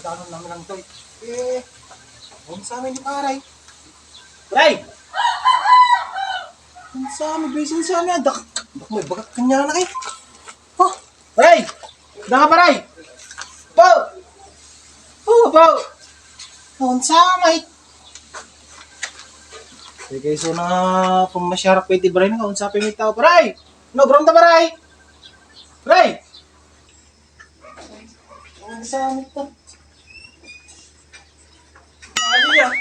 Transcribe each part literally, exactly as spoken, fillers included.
Ano naman lang to eh. Eh, unsa man ni pare? Pare! Unsa man, bisan sa na, dak, dak may bagak kanya na kay. Oh, pare! Daka, pare! Po! Oh, po! Unsa man? Sige, so na pamasyar pa iti baray na, unsa pa yung tao, pare? No, bro, ta, pare! Pare! Ang samit to. Ano yan?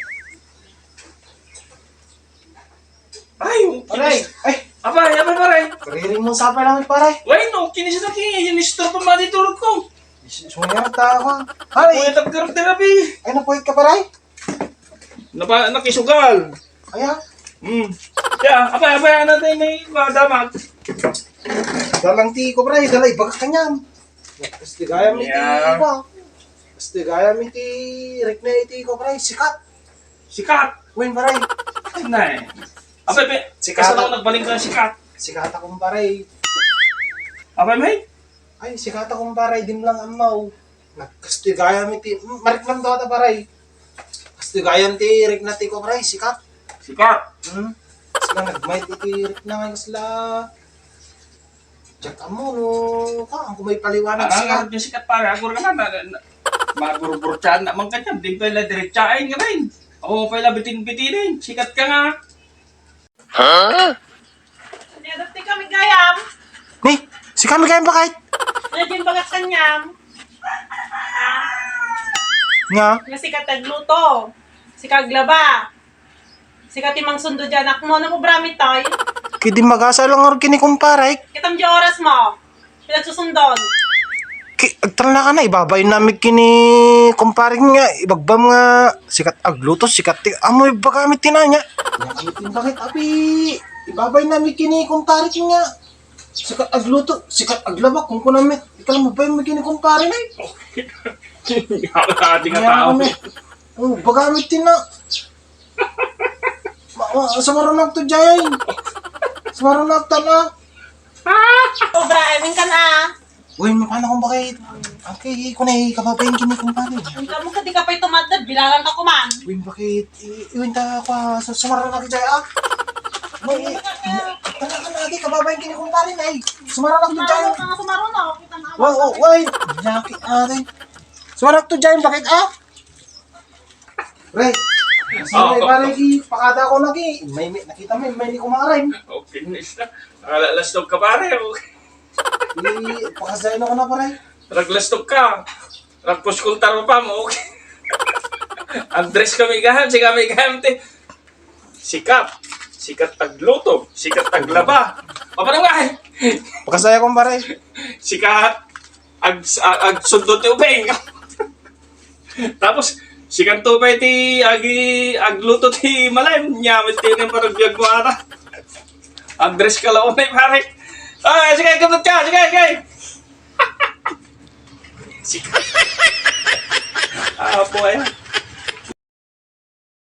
Ay, yung Pare! Ay! Apay, apay, pare. Kariring mo sa pala, pare. Why no? Kinis na ki, inistor pa madi turog ko. Is-, sumiyar ta ako. Pare! Kuya, tagkar terapi. Ay, napuyat ka, pare? Napa-, nakisugal. Aya? Hmm. Ya, apay, apay, ano tayo may madamag? Dalang ti ko, pare, dalay bagak kanyan. Kasti gayam iti Yeah. Iba. Kasti gayam iti rikna iti ko, pare, sikat. Sikat? Wen, pare. Nay. Apay, pe, Sikat. Kasano nagbalik ka sikat? Sikat akong pare. Apay, may? Ay, sikat akong pare, dim lang amaw. Nagkasti gayam iti, mm, mariknam daw ata, pare. Kasti gayam ti rikna ti ko, pare, sikat. Sikat. Hmm. Sila nagmait iti rikna nga sila. Jack amo no, ka, ang kumay paliwanag Ah, siya. Ang sikat pare, ako rin na, na, na, maburburtsahan na man kanya, di pa ila diretsain nga rin. Ako pa ila bitin-bitinin, sikat ka nga. Huh? Niadap ti kami gayam. Ni, si kami gayam bakit? Nadyan bagat kanyam. Nga? Nga sika tagluto. Sika aglaba. Sika ti mangsundo diyan, akmo, no, ubra mi, toy? Kidi magasa lang or kini kumpare. Kitam di oras mo. Pinagsusundon. Ki-, agtalna ka na, ibabain namin kini kumpare nga, ibagbam nga, sikat agluto, sikat ti, amo ibaga mi tinanya. Bakit, abi, ibabain namin kini kumpare nga, sikat agluto, sikat aglaba, kung kunam mi, ikaw mo ba yung kini kumpare na eh? Ati nga Kaya tao. Kami, oh, baga mi tina, Ma-, ma-, sumarunak to, Jay. Sumarunak to, na. Obra, I mean, kan, ah. Uy, mapano kung bakit? Okay, ikaw na eh, kababayan kini kung paano. Ang kamu ka, di ka pa'y tumatad, bilangan ka kuman. Uy, bakit? I-, iwin ta ako, ah. Su-, sumarunak, Jay, ah. Uy, i-, i-, talaga na, di, kababayan kini kung paano, eh. Sumarunak to, Jay. Sumarunak ka nga, sumarunak. Kita na, Uy, uy, uy. Jackie, ah, di. Sumarunak to, Jay, bakit, ah? Pre, sorry, Oo. Pare, ki, pakada ko na, ki. May, may, nakita mo, may ni kumare. Okay, miss na. Nakalalastog ka, pare, oh. Di, pakasaya na ko na, pare. Naglastog ka. Nagpuskultar mo pa mo, okay. Andres kami gaham, si kami gaham, te. Sikat. Sikat tagluto. Sikat taglaba. Paano nga, eh? Pakasaya ko, pare. Sikat. Ag-, ag-, agsundo ti ubing. Tapos, sikanto pa iti agi-, agluto ti malem. Nya, met ti inin panagbiag mo ata. Andres ka launay, pare. Ah, sige, gabot ka. Sige, sige. Sige. Ah, boy.